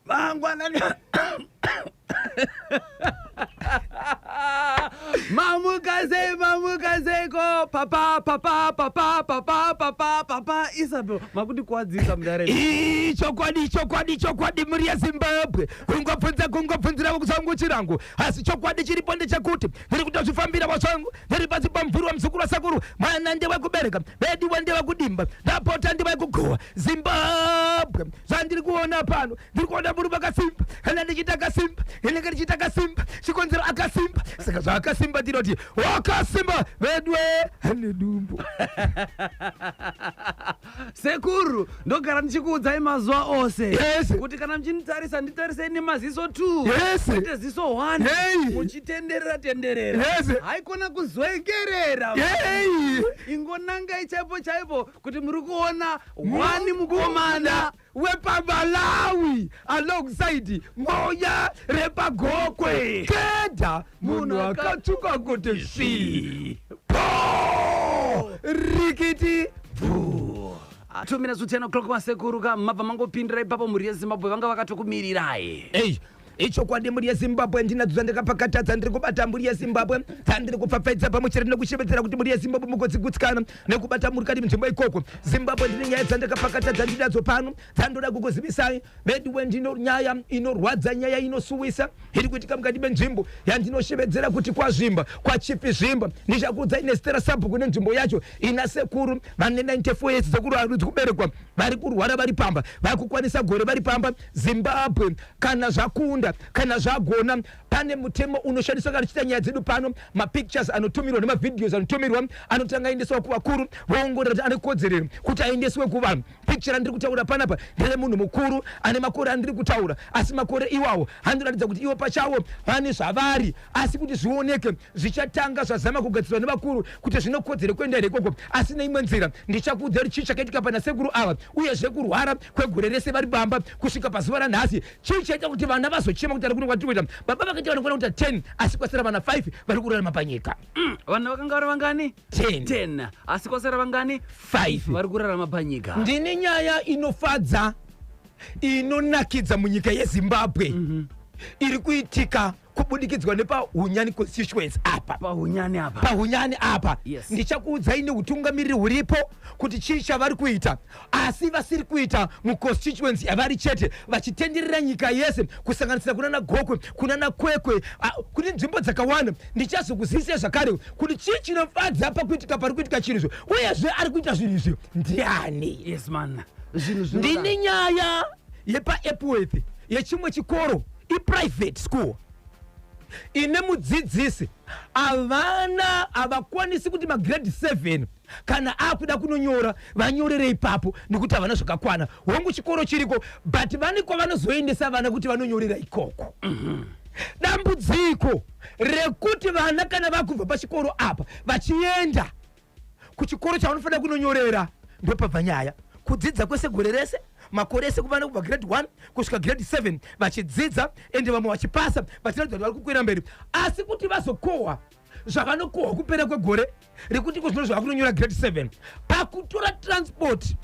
Mangwanani, mamuka sei? Mamuka seiko? Papa, papa, papa, papa, papa, papa Isabel, makundikuwadzisa mudare. Ii, chokwadi, chokwadi, chokwadi, mhuri yeZimbabwe, kungobvunza, kungobvunzira zvangu chirango, asi chokwadi chiripo ndechekuti ndiri kutozvifambira wazvangu, ndiri pasi pamvuri wamuzukuru wasekuru. Mwana ndewekubereka, vediwe ndewekudimba, ndapota ndewekugowa. Zimbabwe, zvandiri kuona pano, ndiri kuona murume akasimba. Kana ndichiti akasimba, inenge ndichiti akasimba, chikonzero akasimba. Saka zvaakasimba, ndinoti wakasimba vedwe, ane dumbu. Sekuru, ndogara ndichikuudzai mazuva ose kuti kana muchinitarisa, nditarisei nemaziso 2, kwete ziso 1. Hey. Muchitenderera tenderera. Haikona kuzoengerera. Ingonangai chaipo chaipo kuti muri kuona 1 mukomana wepaMalawi alongside moya repaGokwe, keda munhu akatsvuka kuti svi po rikiti bvu. 2 minutes to 10 o'clock, vasekuru ka, mabva mangopindira ipapo. Mhuri yeZimbabwe vanga vakatokumirirai. Ei, ichokwadi, mhuri yeZimbabwe, ndinadzo dzandakapakata, dzandiri kubata, mhuri yeZimbabwe, dzandiri kupfapfaidza pamwe chete nekushevedzera kuti mhuri yeZimbabwe mugodzigutsikana nekubata muri kati munzvimbo ikoko. Zimbabwe, ndine nyaya dzandakapakata, dzandinadzo pano, dzandoda kukuzivisai. Veduwe, ndino nyaya inorwadza, nyaya inosuwisa iri kuitika mukati menzvimbo yandinoshevedzera kuti kwaZvimba, kwaChief Zvimba. Ndichakuudzai nezita rasabhuku nenzvimbo yacho. Ina sekuru vane 94 years dzekuberekwa, vari kurwara vari pamba, vari kukwanisa gore vari pamba. Zimbabwe, kana zvakunda, kana zvagona, pane mutemo unoshandiswa kana tichiita nyaya dzedu pano. Mapictures anotumirwa nemavideos anotumirwa anotanga aendeswa kuvakuru, voongorora kuti ane kodzero kuti aendeswe kuvanhu. Picture randiri kutaura panapa ndere munhu mukuru ane makore andiri kutaura, asi makore iwawo handiratidza kuti iwo pachawo vane zvavari, asi kuti zvioneke zvichatanga zvazama kugadzirwa nevakuru kuti zvinokodzere kuenda here ikoko. Asi neimwe nzira ndichakuudza kuti chii chakaitika pana sekuru ava, uyezve kurwara kwegore rese vari pamba kusvika pazuva ranhasi, chii chaita kuti vana vazochema kuti ari kuno kwatiri kuita baba vakaita vanokwana kuita 10, asi kwasara vana 5 vari kurarama panyika. Vanhu vakanga vari vangani? 10. 10, asi kwasara vangani? 5. Vari kurarama panyika. Ndine nyaya inofadza, inonakidza munyika yeZimbabwe, iri kuitika kubudikidzwa nepaHunyani constituency apa. PaHunyani apa. PaHunyani apa. Ndichakuudzai neutungamiriri huripo kuti chii chavari kuita, asi vasiri kuita muconstituency yavari chete, vachitenderera nyika yese, kusanganisira kunana Gokwe, kunana Kwekwe, kune nzvimbo dzakawanda. Ndichazokuzivisai zvakare kuti chii chinofadza pakuitika pari kuitika chinhu izvo, uyezve ari kuita zvinhu izvi ndiani. Yes man, zvinhu Ndine nyaya yepaEpworth, yechimwe chikoro, iprivate school ine mudzidzisi. Havana, havakwanisi kuti magrade 7 kana akuda kunonyora vanyorere ipapo, nekuti havana zvakakwana. Hongu, chikoro chiriko, but vane kwavanozoendesa vana kuti vanonyorera ikoko. Dambudziko rekuti vana kana vakubva pachikoro apa vachienda kuchikoro chavanofanira kunonyorera, ndopabva nyaya. Kudzidza kwese gore rese, makore ese, kuvana kubva grade 1 kusvika grade 7 vachidzidza, ende vamwe vachipasa, vachiratidza kuti vari kukwira mberi, asi kuti vazokohwa zvavanokohwa kupera kwegore rekuti kuzvino zvava kunonyora grade 7, pakutora transport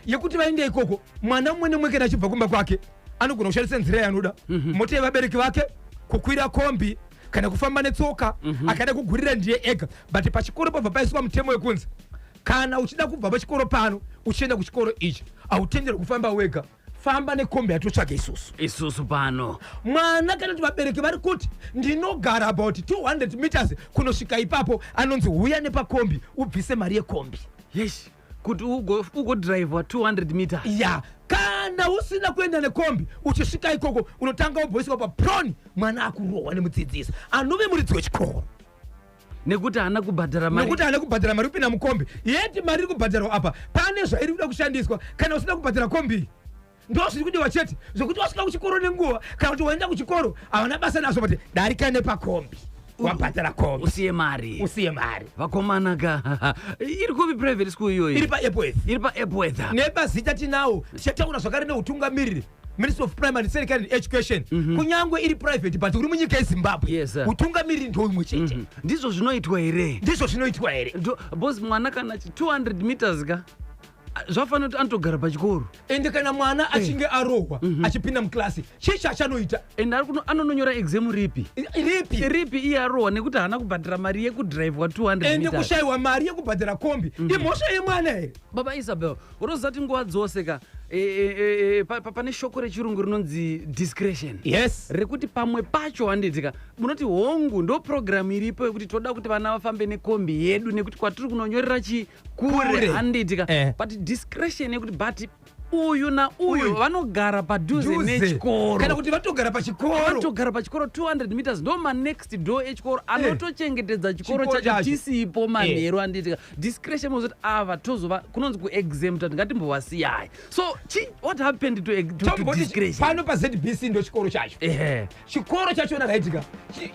yekuti vaende ikoko, mwana mumwe nemumwe kana achibva kumba kwake anogona kushandisa nzira yaanoda, mota yevabereki vake, kukwira kombi kana kufamba netsoka, akada kugurira ndiye ega. But pachikoro pabva paiswa mutemo wekunzi kana uchida kubva pachikoro pano uchienda kuchikoro ichi, hautenderwi kufamba wega, famba nekombi yatotsvaga isusu. Isusu pano. Mwana kana kuti vabereki vari kuti ndinogara about 200 meters kunosvika ipapo, anonzi huya nepakombi, ubvise mari yekombi. Yes, kuti ugodhiraivha 200 meters. Ya, kana usina kuenda nekombi, uchisvika ikoko unotanga wobhoiswa paproni, mwana akurohwa nemudzidzisi anove muridzi wechikoro. Nekuti haana kubhadhara mari. Nekuti haana kubhadhara mari kupinda mukombi. Yeti mari iri kubhadharwa apa pane zvairi kuda kushandiswa. Kana usina kubhadhara kombi, ndo zviri kudiwa chete zvokuti wasvika kuchikoro nenguva kana kuti waenda kuchikoro, havana basa nazvo, but darika nepakombi, wabhadhara kombi. Usiye mari. Usiye mari. Vakomana ka, iri kupi private school iyoyi? Iri paEpworth. Iri paEpworth. Nepazita tinawo, tichataura zvakare neutungamiriri, Ministry of Primary and Secondary Education. Kunyange iri private, but uri munyika yeZimbabwe. Yes, sir. Utungamiriri ndoumwe chete. Ndizvo zvinoitwa here? Ndizvo zvinoitwa here? Bos mwana kana 200 meters ka. Zvafanira kuti anotogara pachikoro. Ende kana mwana achinge arohwa achipinda muklasi, chii chachanoita? Ende anononyora exam ripi? Ripi? Ripi iye arohwa nekuti haana kubhadhara mari yekudhiraivhwa 200 Ende meters? kushayiwa mari yekubhadhara kombi imhosva yemwana here? Baba Isabel, unoziva kuti nguva dzose ka pane shoko rechirungu rinonzi discretion, rekuti pamwe pacho, handitika, munoti hongu, ndo purogiramu iripo yekuti toda kuti vana vafambe nekombi yedu nekuti kwatiri kunonyorera chi kure. Kure. Handitika? Eh. But discretion yekuti, but uyu nauyu Uyu. vanogara padhuze Dhuze. nechikoro. Kana kuti vatogara pachikoro. Vanotogara pachikoro, 200 meters ndo manext door echikoro, anotochengetedza chikoro Chikoro chacho chacho. chisipo manheru, handitika? Discretion mozoti ava tozova kunonzi kuexempta, tingatimbovasiyai. So what happened to Tomboti discretion? Pano paZBC ndo chikoro chacho. Ehe. Chikoro chachona, raitika,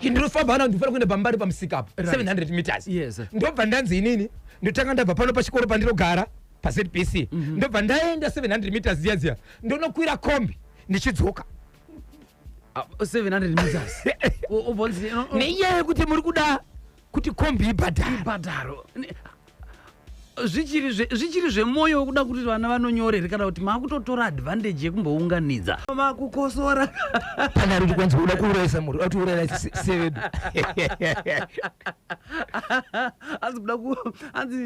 ndinofamba ana, ndinofanira kuenda pambari pamusika apo, 700 meters. Ndobva ndanzi inini ndotanga ndabva pano pachikoro pandinogara paZBC, ndobva ndaenda 700 meters ziya ziya, ndonokwira kombi ndichidzoka. Ah, 700 meters. Ubvonzi Nenyaya yekuti muri kuda kuti kombi ibhadhara. Bhadharo. Zvichiri zvemwoyo wekuda kuti vana vanonyorere, kana kuti maakutotora advantage yekumbounganidza makukosora? Pana riri kwanzi uda kuurayisa muri, uda kutiurayira sevedu. Hanzi kuda ku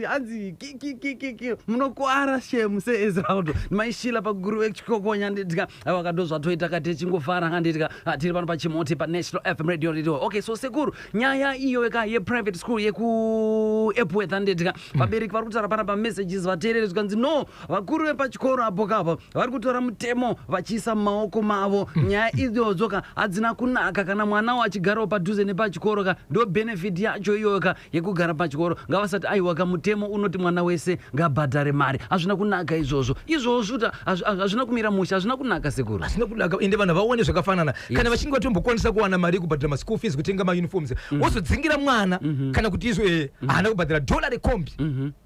hanzi ki munokwara shemu seezraudo maishila paguru vechikokonya, nditika. Aiwa, kado zvatoita kati chingofara, handitika. Ah, tiri pano pachimoti paNational FM Radio. Okay, so sekuru, nyaya iyo ka yeprivate school yekuEpworth, handitika, vabereki vari kutaura pana pamessages, vateereri, zvikanzi no, vakuru vepachikoro apo kapo vari kutora mutemo vachiisa mumaoko mavo. Nyaya idzodzo ka hadzina kunaka. Kana mwana achigarawo padhuze nepachikoro ka, ndo benefit yacho iyoyo ka yekugara pachikoro. Ngavasati aiwa ka, mutemo unoti mwana wese ngabhadhare mari. Hazvina kunaka izvozvo. Izvozvo hazvina kumira mushe, hazvina kunaka, sekuru. Hazvina kunaka. Ende vanhu vaone zvakafanana. Kana vachinge vatombokwanisa kuwana mari yekubhadhara maschool fees, kutenga mauniforms, wozodzingira mwana kana kuti izvo haana kubhadhara dhola rekombi,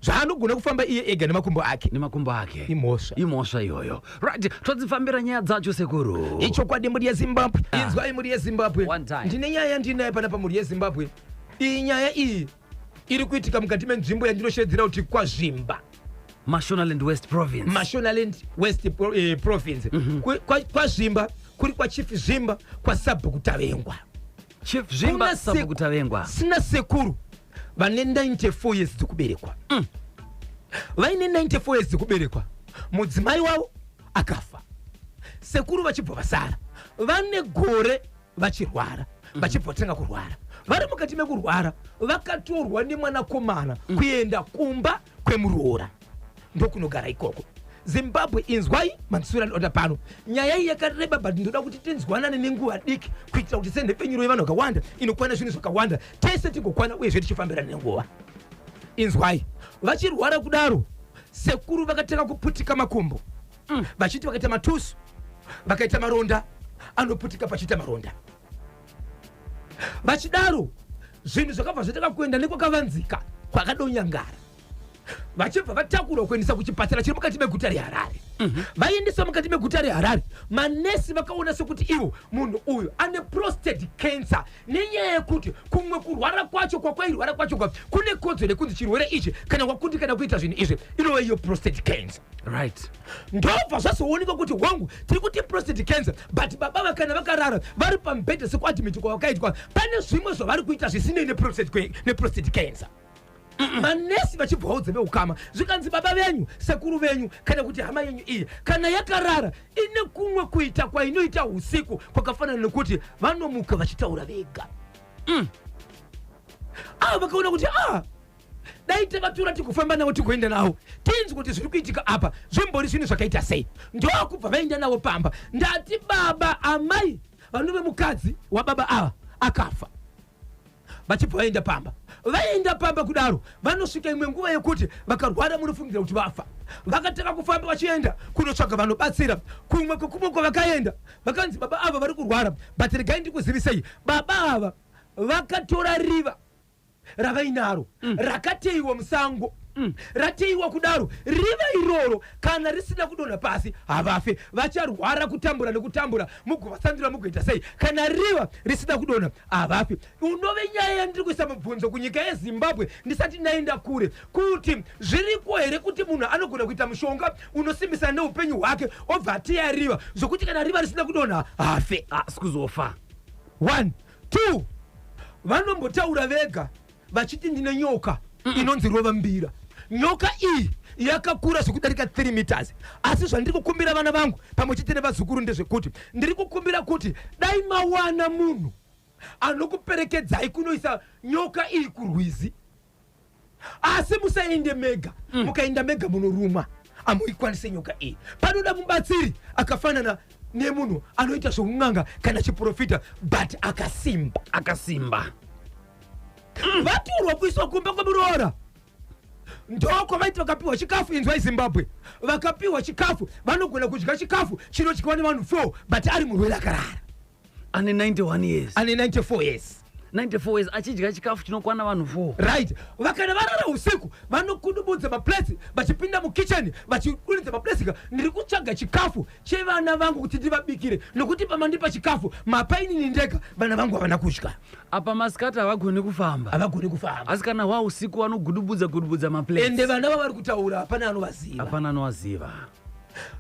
zvaanogona kufamba iye ega nemakumbo ake. Nemakumbo ake. Imhosva. Imhosva iyoyo. Right, todzifambira nyaya dzacho, sekuru. Ichokwadi, mhuri yeZimbabwe, inzwai, mhuri yeZimbabwe. One time. Ndine nyaya yandinayo panapa, mhuri yeZimbabwe. Iyi nyaya iyi iri kuitika mukati menzvimbo yandinoshedzera kuti kwaZvimba. Mashonaland West Province. Mashonaland West Province. KwaZvimba kuri kwaChief Zvimba, kwasabhuku Tavengwa. Chief Zvimba, Kuna sabhuku Tavengwa. Sina sekuru vane 94 years dzekuberekwa. Vaine 94 years dzekuberekwa, mudzimai wavo akafa, sekuru vachibva vasara vane gore vachirwara. Vachibva vatanga kurwara, vari mukati mekurwara, vakatorwa nemwanakomana kuenda kumba kwemuroora, ndokunogara ikoko. Zimbabwe, inzwai mansura ndoda pano. Nyaya iyi yakareba, but ndoda kuti tinzwanane nenguva diki kuitira kuti senhepfenyuro yevanhu vakawanda inokwana zvinhu zvakawanda, tese tigokwana, uyezve tichifambirana nenguva. Inzwai, vachirwara kudaro, sekuru vakatanga kuputika makumbo, vachiti vakaita matusu, vakaita maronda anoputika, pachiita maronda. Vachidaro, zvinhu zvakabva zvatanga kuenda nekwakavanzika kwakadonyangara. Vachibva vatakurwa kuendesa kuchipatara chiri mukati meguta reHarare. Vaendeswa mukati meguta reHarare, manesi vakaona sekuti ivo munhu uyu ane prostate cancer, nenyaya yekuti kumwe kurwara kwacho kwakwairwara kwacho kwa kune kodzero yekunzi chirwere ichi kana wakundikana kuita zvinhu izvi, inova iyo prostate cancer. Ndobva zvazoonekwa kuti hongu, tiri kuti prostate cancer, but baba vakana vakarara vari pamubhedha sekuadmit kwavakaitwa, pane zvimwe zvavari kuita zvisinei neprostate cancer. Manesi vachibva vaudza veukama, zvikanzi baba venyu, sekuru venyu, kana kuti hama yenyu iyi, kana yakarara, ine kumwe kuita kwainoita usiku kwakafanana nekuti vanomuka vachitaura vega. Ava vakaona kuti a dai tavatora tigofamba navo, tigoenda navo, tinzwi kuti zviri kuitika apa zvimbori zvinhu zvakaita sei. Ndokubva vaenda navo pamba. Ndati baba, amai vanove mukadzi wababa ava akafa. Vachibva vaenda pamba. Vaenda pamba kudaro, vanosvika imwe nguva yekuti vakarwara, munofungira kuti vafa. Vakatanga kufamba vachienda kunotsvaga vanobatsira. Kumwe kwekumwe kwavakaenda, vakanzi baba ava vari kurwara, but regai ndikuzivisei, baba ava vakatora riva ravainaro rakateiwa musango. Rateiwa kudaro riva iroro, kana risina kudonha pasi havafe, vacharwara kutambura nekutambura, mugovasandura mugoita sei. Kana riva risina kudonha havafi. Unove nyaya yandiri kuisa mubvunzo kunyika yeZimbabwe ndisati ndaenda kure, kuti zviriko here kuti munhu anogona kuita mushonga unosimbisana neupenyu hwake, obva ateya riva zvokuti kana riva risina kudonha hafe? Asi kuzofa. 1, 2, vanombotaura vega vachiti ndine nyoka inonzi rova mbira. Nyoka iyi yakakura zvekudarika 3 meters. Asi zvandiri kukumbira vana vangu pamwe chete nevazukuru ndezvekuti ndiri kukumbira kuti dai mawana munhu anokuperekedzai kunoisa nyoka iyi kurwizi, asi musaende mega. Mukaenda mega munorumwa, amuikwanise nyoka iyi. Panoda mubatsiri akafanana nemunhu anoita zvoun'anga kana chiprofita, but akasimba. Akasimba. Vatorwa kuiswa kumba kwemuroora, ndokwavaiti vakapiwa chikafu. Inzwai Zimbabwe, vakapiwa chikafu, vanogona kudya chikafu chinodyiwa nevanhu 4, but ari murwere akarara. Ane 91 years. Ane 94 years. 94 years achidya chikafu chinokwana vanhu 4. Right. Vakana varara usiku, vanokudubudza maplates, vachipinda mukicheni vachidunidza maplates. Ndiri kutsvaga chikafu chevana vangu kuti ndivabikire, nokuti pamandipa chikafu mapainini ndega, vana vangu havana kudya. Apa masikati havagoni kufamba. Havagoni kufamba. Asi kana hwa usiku vanogudubudza gudubudza maplates. Ende vana vavari kutaura hapana anovaziva. Hapana anovaziva.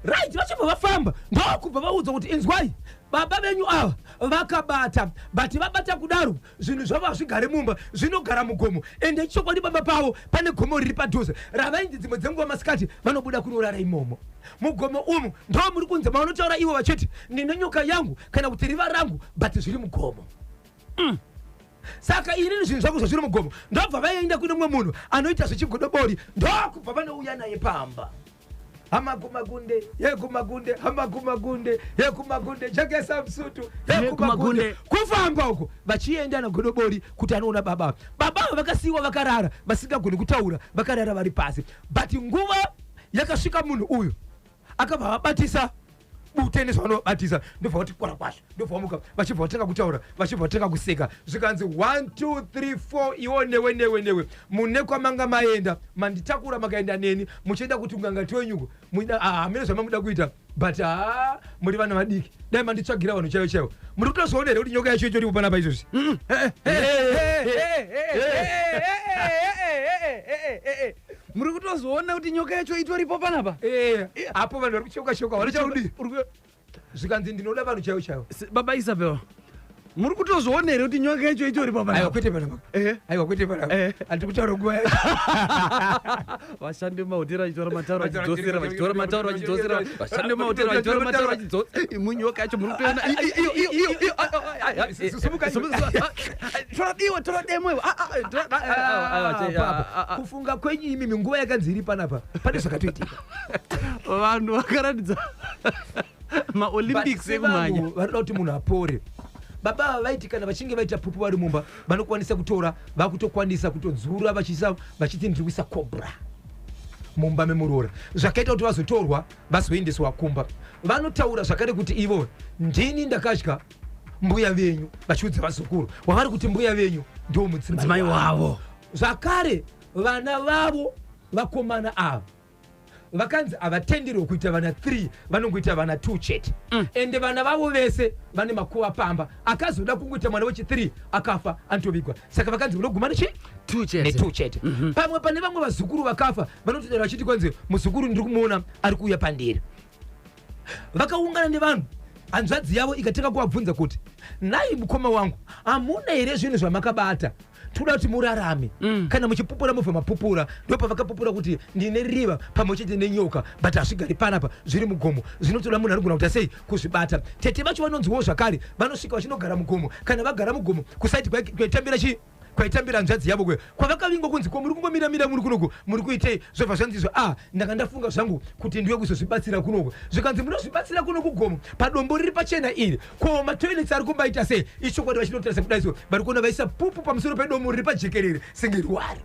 Right. Vachibva vafamba, ndokubva vaudza kuti inzwai, baba venyu ava vakabata, but vabata kudaro zvinhu zvavo hazvigare mumba, zvinogara mugomo. Ende chokwadi baba pavo pane gomo riri padhuze ravainzi dzimwe dzenguva masikati vanobuda kunorara imomo. Mugomo umu ndo muri kunze mavanotaura ivo vachiti ndine nyoka yangu kana kuti riva rangu, but zviri mugomo. Saka inini zvinhu zvangu zvazviri mugomo, ndobva vaenda kune mumwe munhu anoita zvechigodobori, ndokubva vanouya naye pamba. Hamakumakunde yekumakunde, hamakumakunde yekumakunde, jakesa musutu yekumakunde. Kufamba uko vachienda nagodobori kuti anoona baba. Baba ava vakasiyiwa vakarara, vasingagoni kutaura, vakarara vari pasi. But nguva yakasvika munhu uyu akabva vabatisa bute nezvavanobatisa, ndobva vati kwara kwazvo, ndobva vamuka, vachibva vatanga kutaura, vachibva vatanga kuseka. Zvikanzi 1 2 3 4, iwo newe newe newe mune kwamanga maenda, manditakura makaenda neni muchienda kuti ungangati wenyuko hamene zvamamuda kuita, but ha, muri vana vadiki, dai manditsvagira vanhu chaivo chaivo. Muri kutozviona here kuti nyoka yacho itoripo panapa izvozvi? Muri kutozviona kuti nyoka yacho itoripo panapa? Apo vanhu vari kucheuka cheuka, vanochaudii? Zvikanzi ndinoda vanhu chaivo chaivo. Baba Isabel, muri kutozviona here kuti nyoka yacho itoripo Aiwa. panapa? Kwete panapa. Aiwa, kwete panapa. Handiri kutaura nguva yacho. Vashandi vemahotera vachitora matauro vachidzosera, vachitora matauro vachidzosera. Vashandi vemahotera vachitora matauro vachidzosera. Munyoka yacho muri kutoona iyo iyo iyo iyo. Sumuka iwe. Tora diwa, tora demo iwe. Papa, kufunga kwenyu imimi, nguva yakanzi iri panapa pane zvakatoitika. Vanhu vakaratidza maOlympics But ekumhanya. sevanhu vanoda kuti munhu apore, baba ava vaiti kana vachinge vaita pupu vari mumba, vanokwanisa kutora, vakutokwanisa kutodzura vachiisa, vachiti ndiri kuisa cobra mumba memuroora. Zvakaita kuti vazotorwa vazoendeswa kumba. Vanotaura zvakare kuti ivo ndini ndakadya mbuya venyu, vachiudza vazukuru wavari kuti mbuya venyu ndo mudzimai Mudzimai wavo. Zvakare vana vavo vakomana ava vakanzi havatenderwe kuita vana 3, vanongoita vana 2 chete. Ende vana vavo vese vane makuva pamba. Akazoda kungoita mwana wechi3 akafa, anotovigwa. Saka vakanzi munoguma nechi Two chete. Ne2 chete. Pamwe pane vamwe vazukuru vakafa, vanotodara vachiti kwanzi muzukuru ndiri kumuona ari kuuya pandiri. Vakaungana nevanhu, hanzvadzi yavo ikatanga kuvabvunza kuti nhai mukoma wangu, hamuna here zvinhu zvamakabata? Toda kuti murarame. Kana muchipupura mubva mapupura. Ndopavakapupura kuti ndine riva pamwe chete nenyoka, but hazvigari panapa, zviri mugomo, zvinotoda munhu anogona kuita sei kuzvibata. Tete vacho vanonziwo zvakare vanosvika vachinogara mugomo. Kana vagara mugomo, kusaiti kwaitambira chii, kwaitambira hanzvadzi yavo kwe kwavakavingwa, kunzi ko muri kungomiramira muri kunoku, muri kuitei? Zvobva zvanzizvo, a ndanga ndafunga zvangu kuti ndiwe kuzozvibatsira kunoku. Zvikanzi munozvibatsira kuno kugomo padombo riri pachena iri, ko matoilets ari kumbaita sei? Ichokwadi vachinotarisa kudai so, vari kuona vaisa pupu pamusoro pedomo riri pajekerere senge ruware.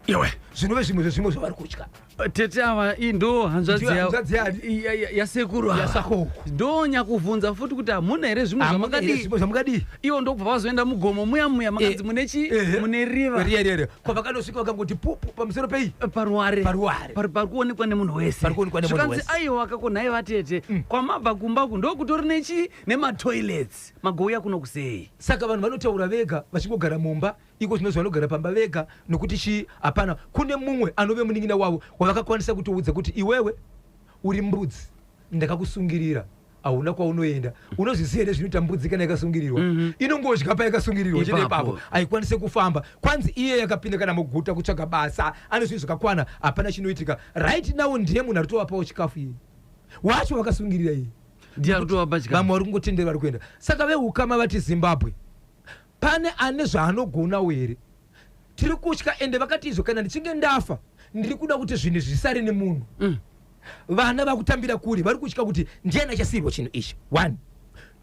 Iwe. Zvinove zvimwe zvezvimwe zvavari kutya. Tete ava iyi ndo hanzvadzi Ndiyo hanzvadzi yani. Yasekuru ava. Yasahoko. Ndonyakuvhunza futi kuti hamuna here zvimwe Hamuna here zvamakadii? zvimwe zvamakadii? Ivo ndokubva vazoenda mugomo muya muya, makanzi mune chi? Mune riva. Riya riya riya kwavakanosvika vakangoti pupu pamusoro pei? Paruware. Paruware. Pari kuonekwa nemunhu wese. Pari kuonekwa nemunhu Zvikanzi wese. aiwa kakonhai vatete, kwamabva kumba uku ndokutori nechi? Nematoilets. Magouya kuno kusei? Saka vanhu vanotaura vega vachingogara mumba iko zvinozvi, vanogara pamba vega nokuti chii? Hapana. Kune mumwe anove munin'ina wavo wavakakwanisa kutoudza kuti iwewe uri mbudzi, ndakakusungirira, hauna kwaunoenda. Unozviziva here zvinoita mbudzi kana yakasungirirwa? Inongodya payakasungirirwa chete. Ipapo. Ipapo haikwanisi kufamba. Kwanzi iye yakapinda kana muguta kutsvaga basa, ane zvinhu zvakakwana, hapana chinoitika. Right now ndiye munhu ari kutovapawo chikafu, iye wacho vakasungirira iye. Ndiye ari kutovapa chikafu. Vamwe vari kungotendera, vari kuenda. Saka veukama vati, Zimbabwe, pane ane zvaanogonawo here? Tiri kutya. Ende vakati izvo, kana ndichinge ndafa, ndiri kuda kuti zvinhu zvisare nemunhu. Vana vakutambira kure, vari kutya kuti ndiani achasiyirwa chinhu ichi. One,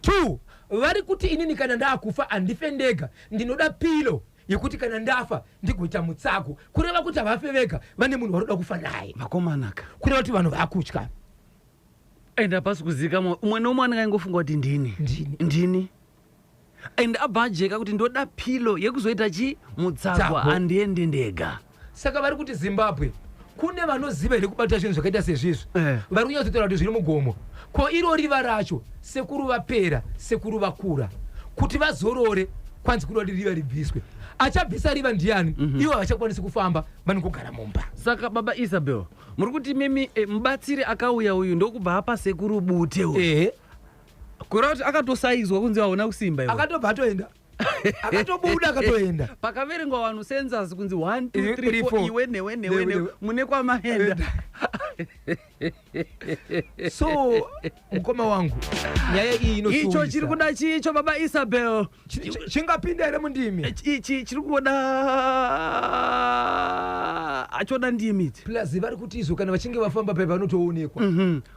two, vari kuti inini kana ndaakufa handife ndega, ndinoda pillow yekuti kana ndafa ndigoita mutsago. Kureva kuti havafe vega, vane munhu varoda kufa naye. Vakomanaka. Kureva kuti vanhu vakutya. Ende hapasi kuzikamwa, umwe neumwe anenge aingofunga kuti ndini. Ndini. Ndini. Ende abva ajeka kuti ndoda pillow yekuzoita chi? Mutsagwa. Tsago. Handiendi ndega. Saka vari kuti, Zimbabwe, kune vanoziva here kubata zvinhu zvakaita sezvizvi? Vari kunyatsotaura kuti zviri mugomo. Ko iro riva racho, sekuru vapera, sekuru vakura, kuti vazorore, kwanzi kuda kuti riva ribviswe. Achabvisa riva ndiani? Ivo havachakwanisi kufamba, vanongogara mumba. Saka baba Isabel, muri kuti mimi mubatsiri akauya uyu ndokubva apa sekuru bute uyu? Ehe. Kureva kuti akatosaizwa kunzi hauna kusimba iwe. Akatobva atoenda, akatobuda, akatoenda. Pakaverengwa vanhu, census, kunzi 1 2 3 3, 4 4. Iwe newe newe Newe, newe newe. mune kwamaenda. So mukoma wangu, nyaya iyi Icho chiri kuda chicho, baba Isabel? Chingapinda here mundimi? Ichi chiri kungoda, achoda ndimi ichi. Plus vari kuti izvo kana vachinge vafamba pai vanotoonekwa.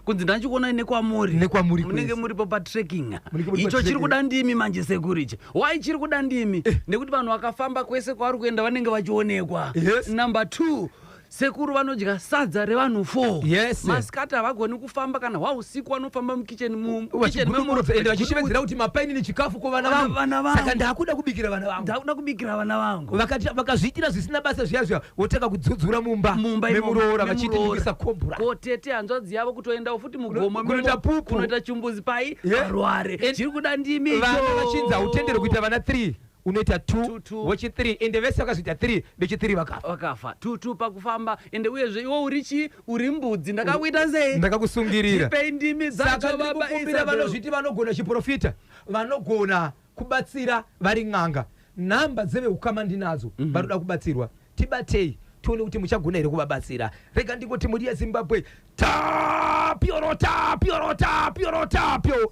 Kunzi ndachikuonai nekwamuri. Nekwamuri Munenge kwese. muripo patrekking. Munenge muri Icho chiri patrekking. kuda ndimi manje, sekuru ichi. Wai chiri kuda ndimi? Nekuti vanhu vakafamba kwese kwavari kuenda vanenge vachionekwa. Number two, sekuru vanodya sadza revanhu 4. Masikati havagoni kufamba, kana hwausiku vanofamba mukicheni. Vachigudumurudza ende vachishevedzera kuti mapaini nechikafu ko vana Vana vangu. vangu. Saka ndakuda kubikira vana vangu. Ndakuda kubikira vana vangu. Vakazviitira zvisina basa zviya zviya, votanga kudzudzura mumba Mumba imomo, memuroora, vachiti memuroora. ndikuisa kobra. Ko tete hanzvadzi yavo kutoendawo futi mugomo. Kunoita pupu. Kunoita chumbuzi pai? Parware. Chiri kuda ndimi Vana icho. vachinzi hautenderwi kuita vana 3, unoita Two, 2, two. wechi 3. Ende vese vakazoita 3, vechi 3 vakafa. Vakafa tutu pakufamba. Ende uyezve iwe uri chi? Uri mbudzi, ndakakuita sei? Ndakakusungirira. Tipei ndimi Saka dzacho, ndiri baba kukumbira Isabel. vanozviti vanogona chiprofita, vanogona kubatsira vari n'anga, nhamba dzeveukama ndinadzo. Vanoda kubatsirwa, tibatei tione kuti muchagona here kuvabatsira. Rega ndingoti, mhuri yeZimbabwe, tapyoro tapyoro tapyoro tapyo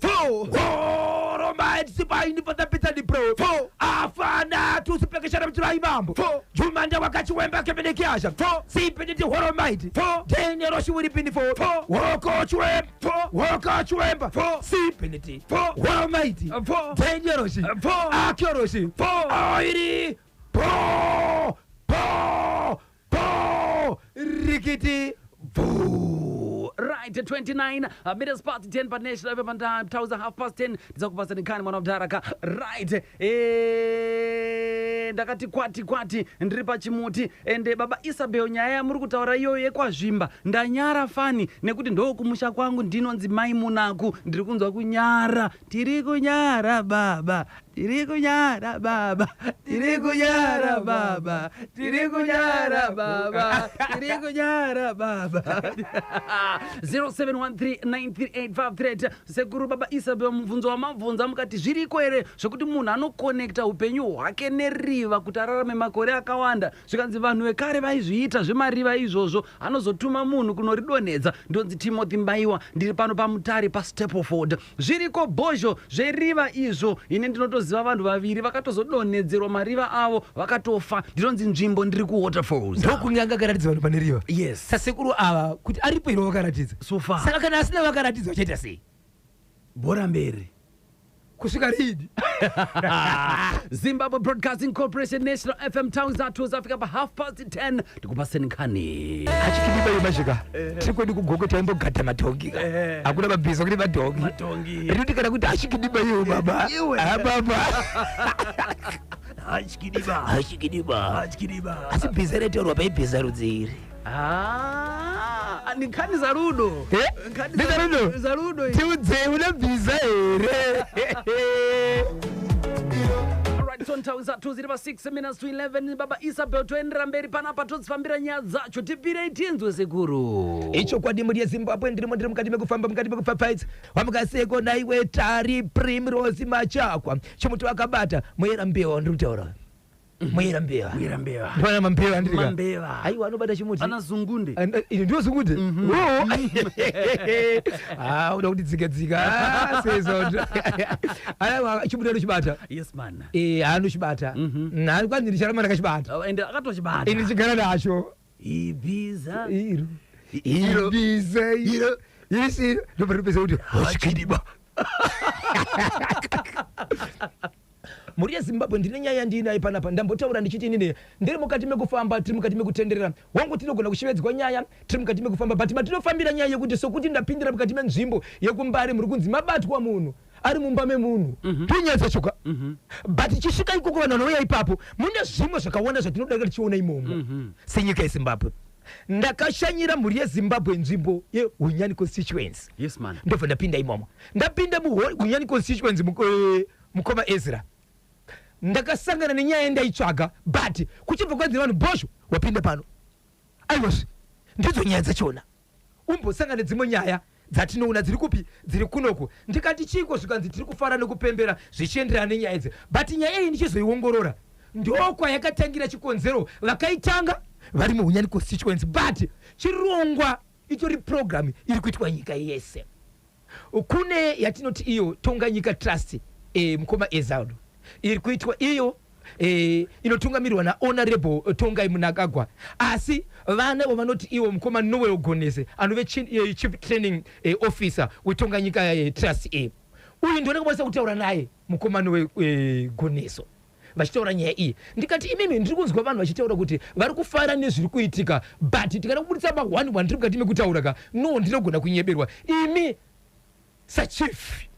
horomaitsipainipatapitsanipro afana tusipekeshana muturaimambo jumanda wakachiwemba kepenekiasha sipiniti horomaiti teneroshiwiripinifo wokochiwemba wokochiwemba sipiniti horomaiti teneroshi akyoroshi oiri po po po rikiti. Boo. Right, 29 minutes past 10 pa National FM time, tauza half past 10 tidzakupasa nekhani mwana mudharaka. Right, ndakati kwati kwati ndiri pachimuti. Ende baba Isabel, nyaya yamuri kutaura iyoyo yekwazvimba, ndanyara fani nekuti ndokumusha kwangu, ndinonzi mai Munaku. Ndiri kunzwa kunyara. Tiri kunyara baba, tiri kunyara baba, tiri kunyara baba, tiri kunyara baba, tiri kunyara baba. 0713938538. Sekuru baba Isabel, mubvunzo wamabvunza mukati zviriko here zvekuti munhu anokonekta upenyu hwake neriva kuti ararame makore akawanda? Zvikanzi vanhu vekare vaizviita zvemariva izvozvo, anozotuma munhu kunoridonhedza. Ndonzi Timothy Mbaiwa, ndiri pano paMutare paStapleford. Zviriko bhozho zveriva izvo. Ini ndinotoziva vanhu vaviri vakatozodonhedzerwa mariva avo vakatofa. Ndinonzi Nzvimbo, ndiri kuWaterfalls. Ndokunge anga akaratidza vanhu pane riva. Yes. Sasekuru ava kuti aripo here vakaratidza? So far. Saka kana asina vakaratidza, vachaita sei? Bhora mberi. Kusvika riini? Zimbabwe Broadcasting Corporation, National FM, town zathu zafika pa 10:30. Tikupaseni nkhani. Achikidiba yemashika, tiri kwedu kuGokwe taimbogata madhongi ka. Hakuna mabhiza, kune madhongi. Madhongi. Rinoti kana kuti achikidiba iwe baba. Iwe. Ah, baba. Achikidiba. Achikidiba. Achikidiba. Asi bhiza retaurwa paibhiza rudzi iri? Ah, ni nkhani za rudo. Eh? Nkhani Ndi za rudo? Za rudo izi. Tiudzei, una bhiza here? Alright, so nthawi zathu zili pa 6 minutes to 11. Baba Isabel, toendera mberi panapa, todzifambira nyaya dzacho. Tipirei tinzwe, sekuru. Ichokwadi, mhuri yeZimbabwe, ndirimo, ndiri mukati mekufamba, mukati mekupfapfaidza. Wamukaseko naiwe Tari Primrose Machakwa, chimuti wakabata muyera mbewa. Ndiri kutaura muyera mbewa. Muyera mbewa. Ndona mambeva ndirika. Mambeva. Aiwa, anobata chimuti. Ana zungunde. Ine ndiwo zungunde. Ah, uda kuti dzika dzika. Ah, sezo aiwa, chimuti anochibata. Yes man. Eh, anochibata. Kwanzi ndicharamba ndakachibata. Oh, ende akatochibata. Ini chigara nacho. Ibiza. Iro. Iro. Ibiza iro isiro ndobva ripedza kuti achikidiba. Mhuri yeZimbabwe, ndine nyaya yandiinayo panapa. Ndambotaura ndichiti inini ndiri mukati mekufamba, tiri mukati mekutenderera. Wangu, tinogona kushevedzwa nyaya tiri mukati mekufamba, but matinofambira nyaya yekuti sokuti ndapindira mukati menzvimbo yekuMbare, muri kunzi mabatwa munhu ari mumba memunhu. Tonyaya dzachoka, but chisvika ikoko, vanhu vanouya ipapo, mune zvimwe zvakawanda zvatinodarika tichiona imomo senyika yeZimbabwe. Ndakashanyira, mhuri yeZimbabwe, nzvimbo yeHunyani constituency. Yes man. Ndobva ndapinda imomo. Ndapinda muHunyani constituency, mukoma Ezra, ndakasangana nenyaya yandaitsvaga, but kuchibva kwanzi vanhu, "Bhosho wapinda pano." Aiwazve, ndidzo nyaya dzachona. Umbosangana nedzimwe nyaya dzatinoona dziri kupi, dziri kunoku. Ndikati, "Chiko?" Zvikanzi, "Tiri kufara nekupembera zvichienderana nenyaya idzi." But nyaya iyi ndichizoiongorora, ndokwayakatangira. Chikonzero, vakaitanga vari muHunyani constituency, but chirongwa itori program iri kuitwa nyika yese. Kune yatinoti iyo Tonga Nyika Trust, mukoma Ezaudo, iri kuitwa iyo, inotungamirirwa naHonorable Tongai Mnangagwa. Asi vana vo vanoti iwo mukoma Noel Gonese, anove chief training officer weTonga Nyika Trust. Uyu ndione kukwanisa kutaura naye mukoma Noel Goneso, vachitaura nyaya iyi. Ndikati, "Imimi, ndiri kunzwa vanhu vachitaura kuti vari kufara nezviri kuitika, but tikada kubudisa pa1 1, tiri mukati mekutaura ka, no, ndinogona kunyeberwa. Imi sachief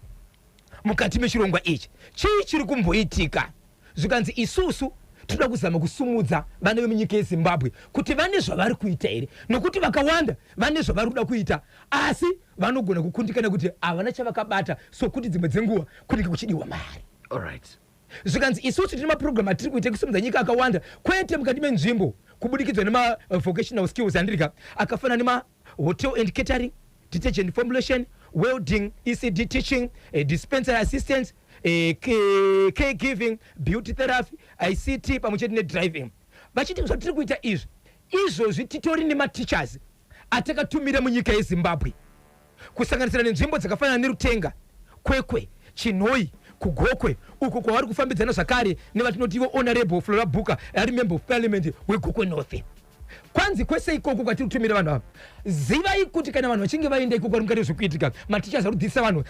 mukati mechirongwa ichi, chii chiri kumboitika?" Zvikanzi, "Isusu tinoda kuzama kusumudza vana vemunyika yeZimbabwe kuti vane zvavari kuita here, nokuti vakawanda vane zvavari kuda kuita, asi vanogona kukundikana kuti havana chavakabata, sokuti dzimwe dzenguva kunenge kuchidiwa mari." Alright. Zvikanzi, "Isusu tine mapurogiramu atiri kuita ekusumudza nyika akawanda, kwete mukati menzvimbo, kubudikidzwa nemavocational skills andirika akafanana nemahotel and catering, detergent formulation, welding, ECD teaching, dispensary assistance, caregiving, beauty therapy, ICT, pamwe chete nedriving." Vachiti zvatiri kuita izvi, izvozvi titori nemateachers atakatumira munyika yeZimbabwe, kusanganisira nenzvimbo dzakafanana neRutenga, Kwekwe, Chinhoyi, kuGokwe uko kwavari kufambidzana zvakare nevatinoti ivo Honorable Flora Booker, ari member of parliament weGokwe North. Kwanzi kwese ikoko kwatiri kutumira vanhu ava, zivai kuti kana vanhu vachinge vaenda ikoko, vari mukati zvekuitika, matichers ari kudzidzisa vanhu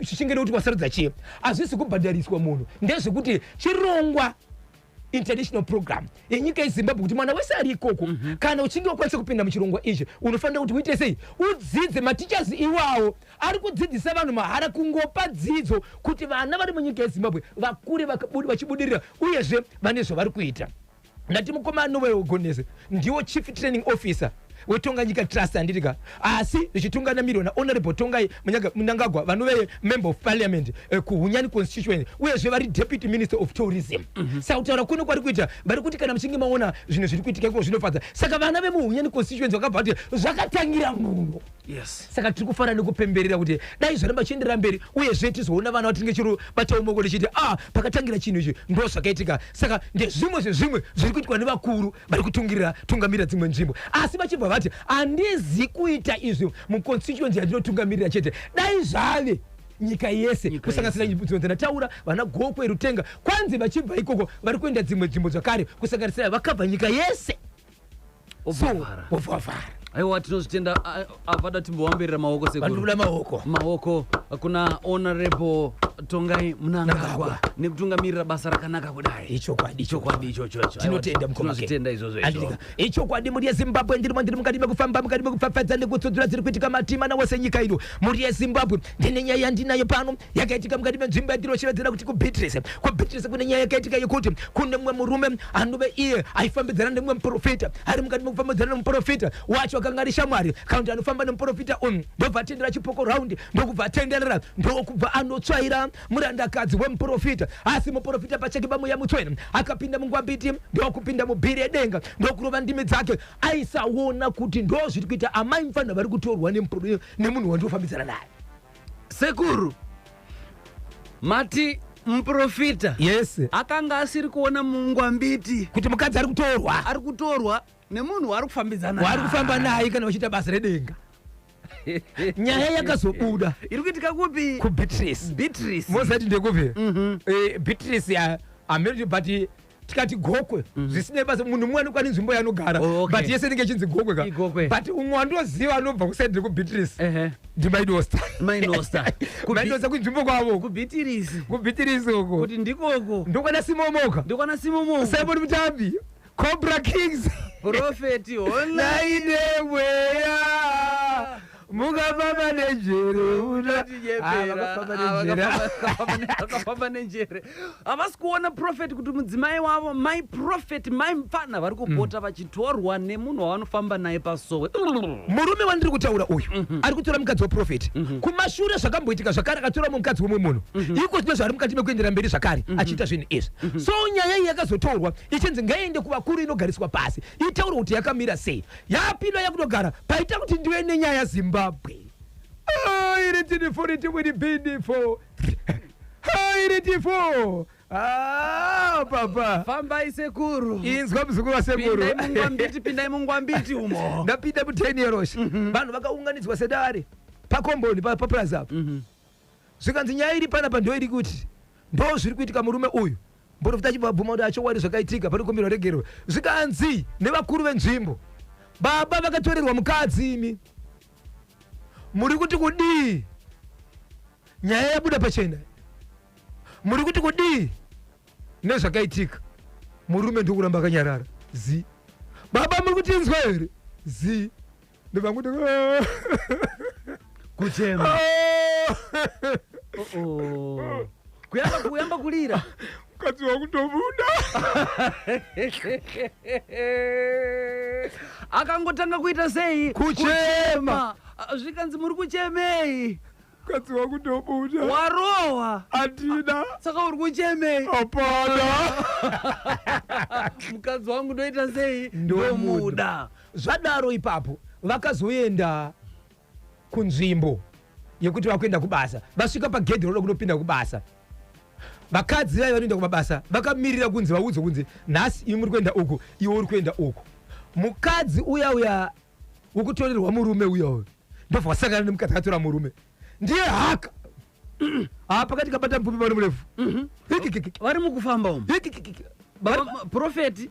zvichinge nekuti wasarudza chii. Hazvisi kubhadhariswa munhu, ndezvekuti chirongwa, international program yenyika yeZimbabwe, kuti mwana wese ari ikoko, kana uchinge wakwanisa kupinda muchirongwa ichi, unofanira kuti uite sei? Udzidze. Matichers iwawo ari kudzidzisa vanhu mahara, kungopa dzidzo kuti vana vari munyika yeZimbabwe vakure vachibudirira, uyezve vane zvavari kuita. Ndati mukoma Noel Gonese ndiwo chief training officer weTonga Nyika Trust, handitika? Asi zvichitungamirirwa naHonorable Tongai Mnangagwa, vanove member of parliament kuHunyani constituency, uyezve vari deputy minister of tourism. Saka kutaura kuno kwari kuita, vari kuti kana muchinge maona zvinhu zviri kuitika iko, zvinofadza. Saka vana vemuHunyani constituency vakabva vati zvakatangira muno. Saka tiri kufara nekupemberera kuti dai zvaramba chienderera mberi, uyezve tizoona vana vatinge chiri batawo maoko tichiti, "A, pakatangira chinhu ichi, ndo zvakaitika." Saka ndezvimwe zvezvimwe zviri kuitwa nevakuru vari kutungirira tungamirira dzimwe nzvimbo. Asi vachibva vati, "Handizi kuita izvi muconstituency yandinotungamirira chete, dai zvave nyika yese, Nyika kusanganisira yese. nzvimbo dzandataura, vana Gokwe, Rutenga." Kwanzi vachibva ikoko vari kuenda dzimwe nzvimbo zvakare, kusanganisira vakabva nyika yese. So Obvavhara. obvavhara. Aiwa, tinozvitenda. Avada timbowamberera maoko, sekuru. Vandobuda maoko. Maoko. Kuna Honorable Tongai Mnangagwa Mnangagwa. nekutungamirira basa rakanaka kudai. Ichokwadi. Ichokwadi ichocho icho. Tinotenda, mukoma Ken. Tinozvitenda izvozvo izvo. Andika. Ichokwadi, mhuri yeZimbabwe, ndirimo, ndiri mukati mekufamba, mukati mekupfapfadza nekutsudzura dziri kuitika matima nawose nyika ino. Mhuri yeZimbabwe, ndine nyaya yandinayo pano yakaitika mukati menzvimbo yandinoshevedzera kuti kuBeatrice. KuBeatrice kune nyaya yakaitika yekuti kune mumwe murume anove iye aifambidzana nemumwe muprofita. Ari mukati mekufambidzana nemuprofita wacho, akanga ari shamwari kana kuti anofamba nemuprofita uyu, ndobva atendera chipoko raundi, ndokubva atenderera, ndokubva anotsvaira murandakadzi wemuprofita. Asi muprofita pachake paMweya Mutsvene akapinda mungwambiti, ndokupinda mubhiri yedenga, ndokurova ndimi dzake. Aisaona kuti ndo zviri kuita amai mufanira vari kutorwa nemunhu wandinofambidzana naye. Sekuru, mati muprofita Yes. akanga asiri kuona mungwambiti kuti mukadzi ari kutorwa, ari kutorwa nemunhu waari kufambidzana waari kufamba naye kana vachiita basa redenga. Nyaya yakazobuda. Iri kuitika kupi? KuBeatrice. Beatrice. Mozati ndekupi? Beatrice hameno, but tikati Gokwe, zvisinei basa, munhu mumwe anokwana nzvimbo yaanogara. Oh, okay. But yese inenge ichinzi Gokwe ka. Igokwe. But umwe wandoziva anobva kuside rekuBeatrice ndiMainosta. Mainosta. Mainosta kunzvimbo kwavo. KuBeatrice. KuBeatrice uko. Kuti ndikoko. Ndokwana Simomoka. Ndokwana Simomo. Simon Mutambi, Cobra Kings. Profeti ona. Naine mweya mukafamba nejere. Unatinyepera. Vakafamba nejere. Vakafamba nenjere. Havasi kuona prophet kuti mudzimai wavo, mai prophet, mai mupfana, vari kupota vachitorwa nemunhu wavanofamba naye pasowe. Murume wandiri kutaura uyu ari kutora mukadzi waprofeti. Kumashure zvakamboitika zvakare, akatora mukadzi womumwe munhu. Iko zvino zvaari mukati mekuendera mberi zvakare achiita zvinhu izvi. So nyaya iyi yakazotorwa ichinzi ngaiende kuvakuru, inogariswa pasi, itaurwe kuti yakamira sei. Yapinda yakutogara paita kuti ndive nenyaya. Zimbabwe, iri tini four timwini bini four iri ti four. Ah, papa. Fambai, sekuru. Inzwa, muzukuru wasekuru. Pindai mungwambiti, pindai mungwambiti umo. Ndapinda mu10 yeroshi, vanhu vakaunganidzwa sedare pakomboni paplaza apo. Zvikanzi nyaya iri panapa ndo iri kuti ndo zviri kuitika. Murume uyu, mprofita achibva abvuma kuti achokwadi zvakaitika, panokumbirwa regerero. Zvikanzi nevakuru venzvimbo, baba vakatorerwa mukadzi, imi muri kuti kudii? Nyaya yabuda pachena, muri kuti kudii nezvakaitika? Murume ndokuramba akanyarara zi. Baba, muri kutinzwa here? Zi. Ndobva kuti Kuchema. Oh, kuyamba, kuyamba kulira. Mukadzi wakutobuda. Akangotanga kuita sei? Kuchema. Ah, zvikanzi muri kuchemei? Mukadzi wakutobuda. Warohwa? Handina. Saka uri kuchemei? Hapana. Mukadzi wangu ndoita sei? Ndomuda. Ndomuda. Zvadaro ipapo vakazoenda kunzvimbo yekuti vakuenda kubasa. Vasvika pagedhi roda kunopinda kubasa, vakadzi vai vanoenda kumabasa vakamirira kunzi vaudzwe kunzi nhasi imi muri kuenda uku, iwe uri kuenda uku. Mukadzi uya uya wekutorerwa murume uya uyu ndobva wasangana nemukadzi akatora murume, ndiye haka ha pakati kabata mupfupi pano murefu. Hikikiki. Vari mukufamba umu. Hikikiki. Profeti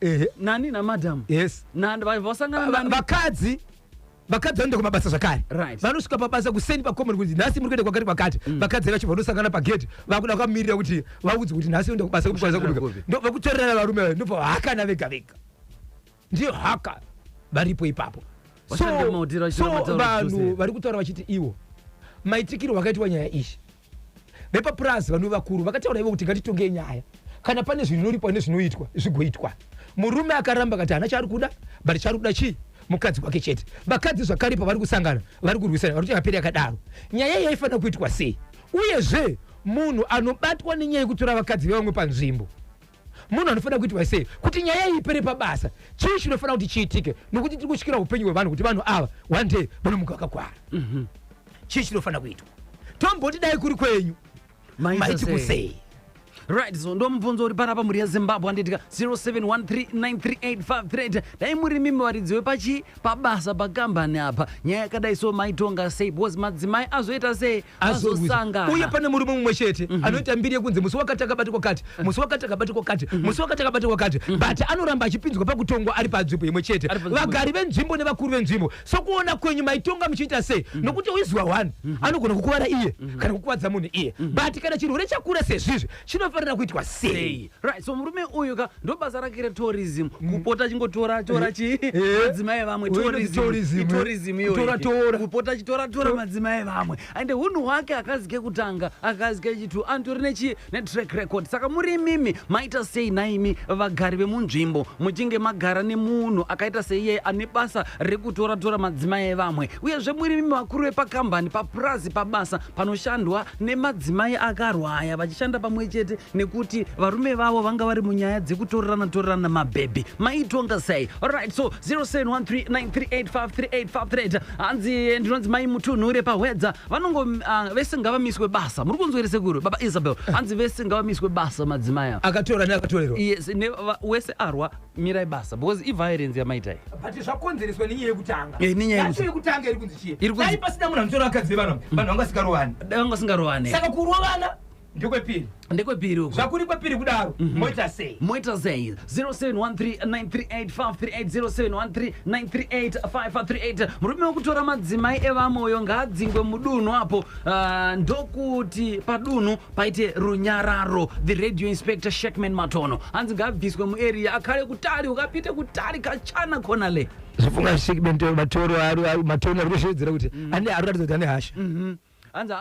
Ehe. nani namadhamu? Yes. Vasangana nani? Vakadzi vanoenda kumabasa zvakare. Vanosvika pabasa kuseni pacommon kuti nhasi muri kuenda kwakati kwakati. Vakadzi vacho vanosangana pagate, vakuda vakamirira kuti vaudzwe kuti nhasi uenda kubasa kukwanisa Kushandira kubika. kupi? Ndo vakutorerana varume vayo, ndobva hakana vega vega, ndiyo haka varipo ipapo. Vashandi vemautiro vachitaura So matauro vanhu echidhuze. vari kutaura vachiti ivo maitikiro vakaitwa nyaya iyi, vepapurazi vanhu vakuru vakataura ivo kuti ngatitongei nyaya, kana pane zvinoripwa nezvinoitwa zvigoitwa. Murume akaramba akati haana chaari kuda, but chaari kuda chii? Mukadzi wake chete. Vakadzi zvakare pavari kusangana vari kurwisana, vari kuti yapera yakadaro. Nyaya iyi yaifanira kuitwa sei? Uyezve munhu anobatwa nenyaya yekutora vakadzi vevamwe panzvimbo, munhu anofanira kuitwa sei kuti nyaya iyi ipere pabasa? Chii chinofanira kuti chiitike? Nokuti tiri kutyira upenyu hwevanhu kuti vanhu ava one day vanomuka vakakwara. Chii chinofanira kuitwa? Tomboti dai kuri kwenyu, Maita maiti sei? kusei? Right, so ndo mubvunzo uri panapa, mhuri yeZimbabwe, handitika? 0713938538. Dai muri mimi varidzi vepachi pabasa, pakambani apa, nyaya yakadai so maitonga sei? Because madzimai azoita sei? Azosangana. Uye pane murume mumwe chete anoita mbiri yekunzi musi wakati akabati kwakati, musi wakati akabati kwakati, musi wakati akabati kwakati, but anoramba achipinzwa pakutongwa ari panzvimbo imwe chete. Ari panzvimbo. Vagari venzvimbo nevakuru venzvimbo, sokuona kwenyu maitonga muchiita sei? Nokuti uiziwa one anogona kukuvara iye kana kukuvadza munhu iye, but kana chirwere chakura sezvizvi, chinofanira kuitwa sei? Sei? Right, so murume uyu ka, ndo basa rake retourism, kupota achingotora tora chi madzimai vamwe. Uyu inonzi tourism, eh. Tourism iyoyo. Kutora tora. Kupota achitora tora madzimai vamwe, ende unhu hwake akazi kekutanga, akazi kechitu, antori nechi netrack record. Saka muri imimi maita sei naimi vagari vemunzvimbo, muchinge magara nemunhu akaita seiye ane basa rekutora tora madzimai evamwe? Uyezve muri imimi vakuru vepakambani, papurazi, pabasa panoshandwa nemadzimai akarwaya vachishanda pamwe chete nekuti varume vavo vanga vari munyaya dzekutorerana torerana mabhebhi, maitonga sei? Alright, so 0713938538. Hanzi ndinonzi Mai Mutunhure pahwedza. Vanongo vese ngavamiswe basa. Muri kunzwa here, sekuru Baba Isabel? Hanzi vese ngavamiswe basa, madzimai ava. Akatora neakatorerwa. Yes, wese arwa, mirai basa, because iviolence yamaitai. But zvakonzereswa nenyaya yekutanga. Eh, nenyaya Yacho yekutanga iri kunzi chii? Iri kunzi- Dai pasina munhu anotora vakadzi vevanhu, vanhu vanga vasingarovani. Vanga vasingarovani. Saka kurovana ndekwepiri. Ndekwepiri uko. Zvakuri kwepiri kudaro, moita sei? Moita sei? 0713938538, 0713938538. Murume wekutora madzimai evamwe uyo ngaadzingwe mudunhu apo, ndokuti padunhu paite runyararo. The radio inspector Shekman Matono, hanzi ngaabviswe muarea, akhale kutali, ukapite kutali kachana khona le. Zvofunga Matoro, Matono ari kushevedzera kuti ane, ari kuratidza kuti ane hasha. Hanzi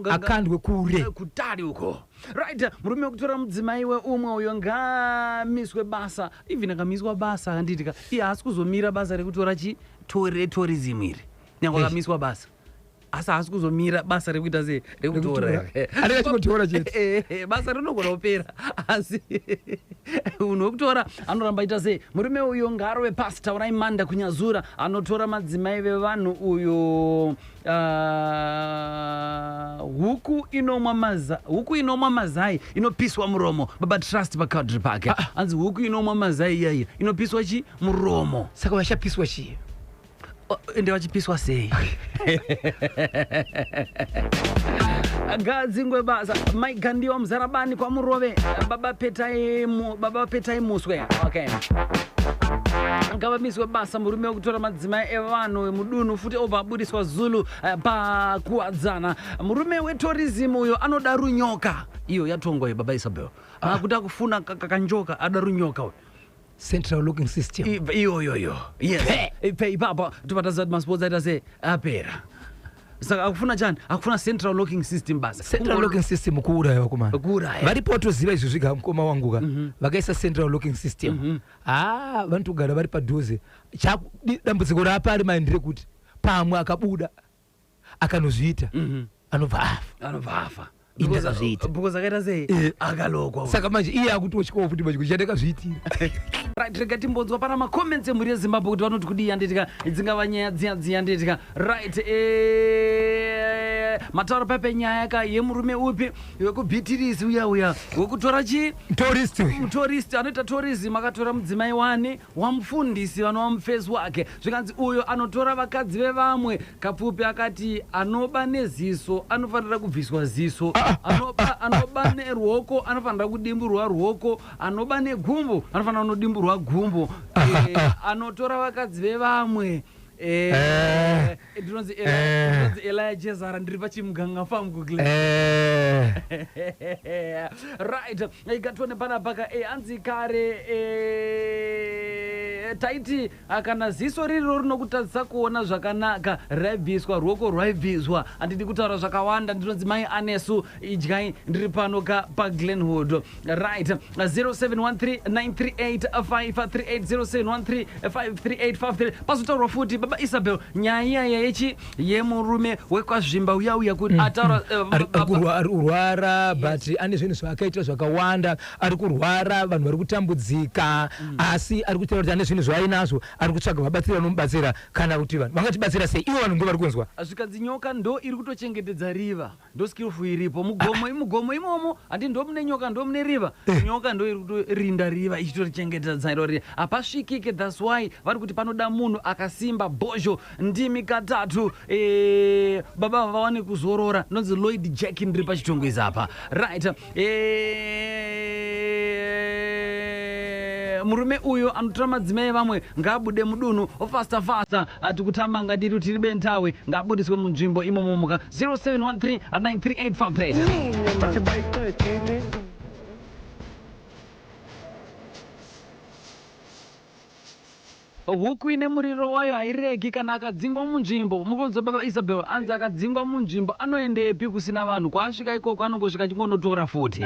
Akandwe kure. Kutali uko. Right, murume wekutora mudzimai weumwe uyo ngaamiswe basa. Even akamiswa basa, handitika, iye haasi kuzomira basa rekutora chi retourism iri, nyange akamiswa basa, asi haasi kuzomira basa rekuita sei? Rekutora. Rekutora. Anenge achingotora chete. Basa rinogona kupera, asi munhu wekutora anoramba aita sei? Murume uyo ngaarove pasi. Taurai Manda kuNyazura. Anotora madzimai vevanhu uyo, huku inomwa mazai inopiswa muromo. Baba Trust paCowdray Park. Hanzi huku inomwa mazai iyaiya inopiswa chi muromo. Saka vachapiswa chii? Oh, ende vachipiswa sei? Ngadzingwe basa. Maigandiwa Muzarabani kwaMurove. Baba Petai, Baba Petai Muswe, okay. Ngavamiswe basa murume wekutora madzimai evanhu mudunhu, futi obva abudiswa Zulu pakuwadzana. Murume wetourism uyo anoda runyoka. Iyo yatongwa iyo, Baba Isabel. Akuti akufuna kanjoka, ada runyoka uyo. Central locking system. Iyoyoyo, yes. Ipe ipapo topataziva kuti masports aita sei, apera. Saka akufuna chani? Akufuna central locking system basa. Central locking system kuuraya, vakomana. Kuuraya. Varipo vatoziva izvozvi ka, mukoma wangu ka. Vakaisa central locking system, ha, vanotogara vari padhuze. Dambudziko raapari mai nderekuti pamwe akabuda akanozviita, anobva afa. Anobva afa. Ini ndakazviita. Because akaita sei? Akalokwa. Saka manje iye akutotyawo futi manje kuti chandakazviitira. Right, rega timbonzwa pana macomments emhuri yeZimbabwe kuti vanoti kudii, handitika? Dzingava nyaya dziya dziya, handitika? Right, matauro pape nyaya ka yemurume upi wekubhitirisi uya uya wekutora chi Tourist. Tourist, anoita tourism, akatora mudzimai wani wamufundisi vanova mufesi wake. Zvikanzi uyo anotora vakadzi vevamwe. Kapfupi akati anoba neziso anofanira kubviswa ziso, anoba neruoko anofanira kudimburwa ruoko, anoba negumbo anofanira kunodimburwa gumbo. Anotora vakadzi vevamwe. Ndinonzi ndinonzi Elia Jezara, ndiri pachimuganga farm kuGlen. Right, ikatione panapa hanzi kare taiti kana ziso ririro rinokutadzisa kuona zvakanaka raibviswa, ruoko rwaibviswa. Handidi kutaura zvakawanda. Ndinonzi Mai Anesu Idyai, ndiri pano ka paGlenwood. Right, 0713 938 538, 0713 53853. Pazotaurwa futi, Baba Isabel, nyaya iyaya yechi yemurume wekwazvimba uya uya kuti ataura Ari kurwara, but ane zvinhu zvaakaita zvakawanda. Ari kurwara, vanhu vari kutambudzika, asi ari kutaura kuti ane zvinhu. zvinhu zvaainazvo, ari kutsvaga vabatsiri vanomubatsira, kana kuti vanhu vangatibatsira sei ivo vanhu ndo vari kunzwa. Zvikanzi nyoka ndo iri kutochengetedza riva, ndo skillful iripo mugomo, mugomo imomo, handi ndo mune nyoka, ndo mune riva. Nyoka ndo iri kutorinda riva, ichitorichengetedza irori, hapasvikike. That's why vari kuti panoda munhu akasimba. Bhozho ndimi katatu, baba vawane kuzorora. Ndonzi Lloyd Jack, ndiri paChitungwiza apa. Right, murume uyu anotora madzimai vamwe ngaabude mudunhu fasta fasta. Tikutamba ngatiri tiri bentawe, ngaabudiswe munzvimbo imomo. Muka 0713 93853. Huku ine muriro wayo hairegi. Kana akadzingwa munzvimbo, mukunzwa baba Isabel, anzi akadzingwa munzvimbo anoendepi kusina vanhu? Kwaasvika ikoko anongosvika achingonotora futi.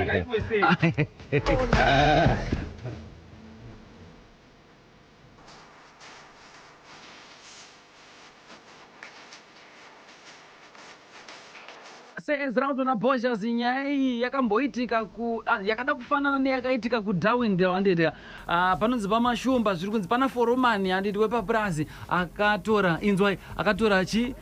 Seezrautona Boshas, nyaya iyi yakamboitika ku yakada kufanana neyakaitika kuDarwindale, handiti? Panonzi paMashumba, zviri kunzi pana foromani, handiti, wepapurazi akatora, inzwai, akatora chi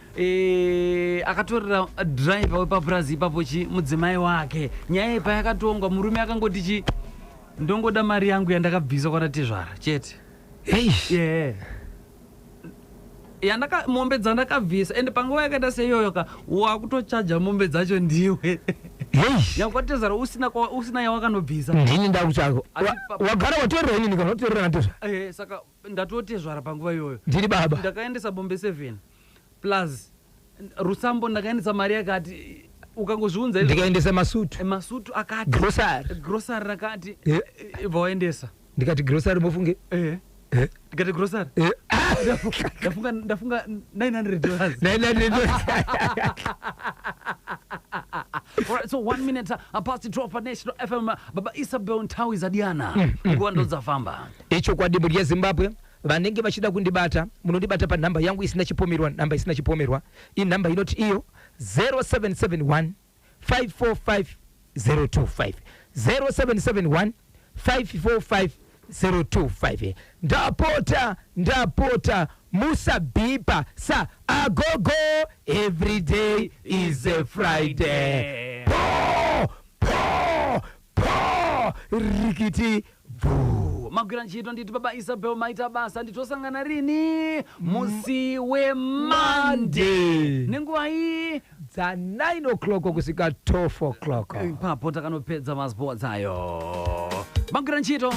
akatorera driver wepapurazi ipapo chi mudzimai wake. Nyaya iyi payakatongwa, murume akangoti chi ndongoda mari yangu yandakabvisa kwanatezvara chete. Hey. Yeah, yandaka mombe dzandakabvisa, ende panguva yakaita seiyoyo ka, wakutochaja mombe dzacho ndiwe. Hey. Yakwatezvara usina usina yawakanobvisa. Ndini ndakutsvaka. Asi Wagara watorera inini kana watorera natezvara? Saka ndatotezvara panguva iyoyo. Ndiri baba. Ndakaendesa mombe 7 plus rusambo, ndakaendesa mari yakati, ukangozviunza Ndikaendesa masutu. Masutu akati. Grocery. Grocery rakati. Bva waendesa. Ndikati grocery mofunge. Ndikati grocery. Ndafunga $900. $900. Alright, so 1 minute past 12 pa National FM. Baba Isabel, nthawi zadiyana, nguva ndodzafamba. Ichokwadi, mhuri yeZimbabwe, vanenge vachida kundibata, munondibata panhamba yangu isina chipomerwa. Nhamba isina chipomerwa inhamba inoti iyo 0771 545 025, 0771 545 025. Ndapota, ndapota, musabhipa sa agogo. Every day is a Friday. Po po po, rikiti bvu. Magwira ntchito nditi baba Isabel, maita basa. Nditosangana rini? Musi weMonday. Monday. Nenguva iyi? Dza 9 o'clock kusvika 12 o'clock. Ipapo takanopedza masports ayo. Magwira ntchito.